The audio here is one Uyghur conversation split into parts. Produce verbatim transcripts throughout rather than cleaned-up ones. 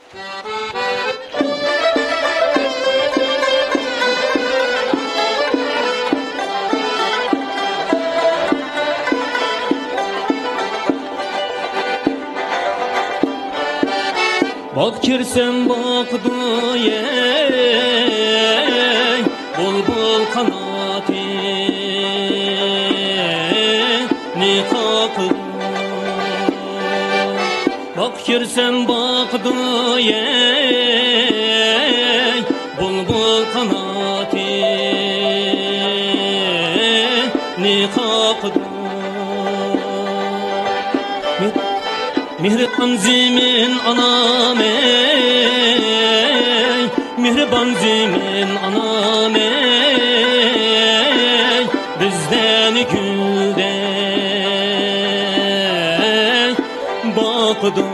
باغ كىرسەم باقىدۇ، ئەي، بۇلبۇل قاناتىنى قاقىدۇ. باغ كىرسەم باقىدۇ، ئەي، بۇلبۇل قاناتىنى قاقىدۇ. مېھرىبان زېمىن ئانام ئەي، مېھرىبان زېمىن ئانام ئەي، بىزلەرنى گۈلدەك باقىدۇ.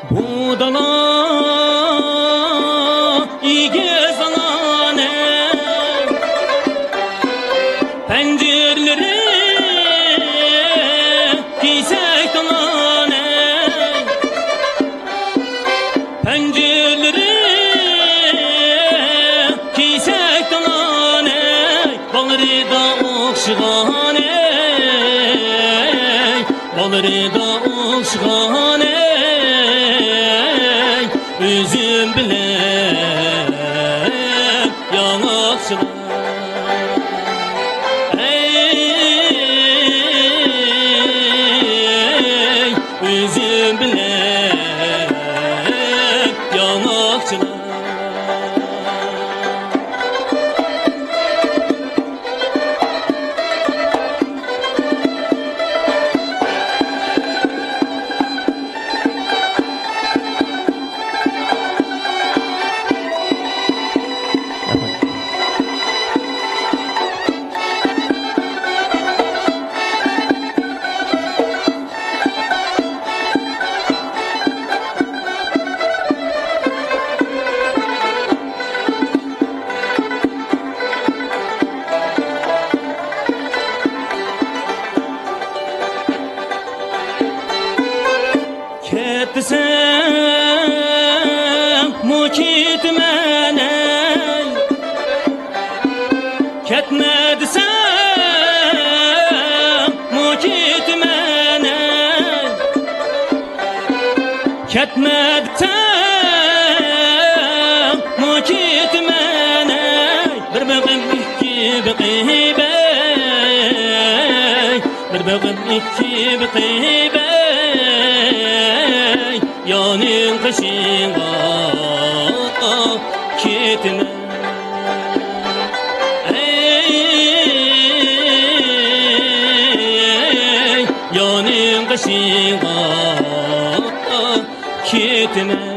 بۇ دالا ئېگىز دالانى، پەنجىرىلىرى كېسەك دالانى، پەنجىرىلىرى كېسەك دالانى، باغرىدا ئوخشىغانى، باغرىدا ئوخشىغانى، ئۈزۈم بىلەن ياڭاقچىلار. ئەي، ئۈزۈم بىلەن ياڭاقچىلار. كەت دېسەممۇ كېتىمەن ئەي، كەتمە دېسەممۇ كېتىمەن ئەي، كەتمە دېسەممۇ كېتىمەن ئەي، بىر بېقىپ ئىككى بېقىپ ئەي، بىر بېقىپ ئىككى بېقىپ ئەي، يانىڭ قېشىڭغا كېتىمەن. ئەي، يانىڭ قېشىڭغا كېتىمەن.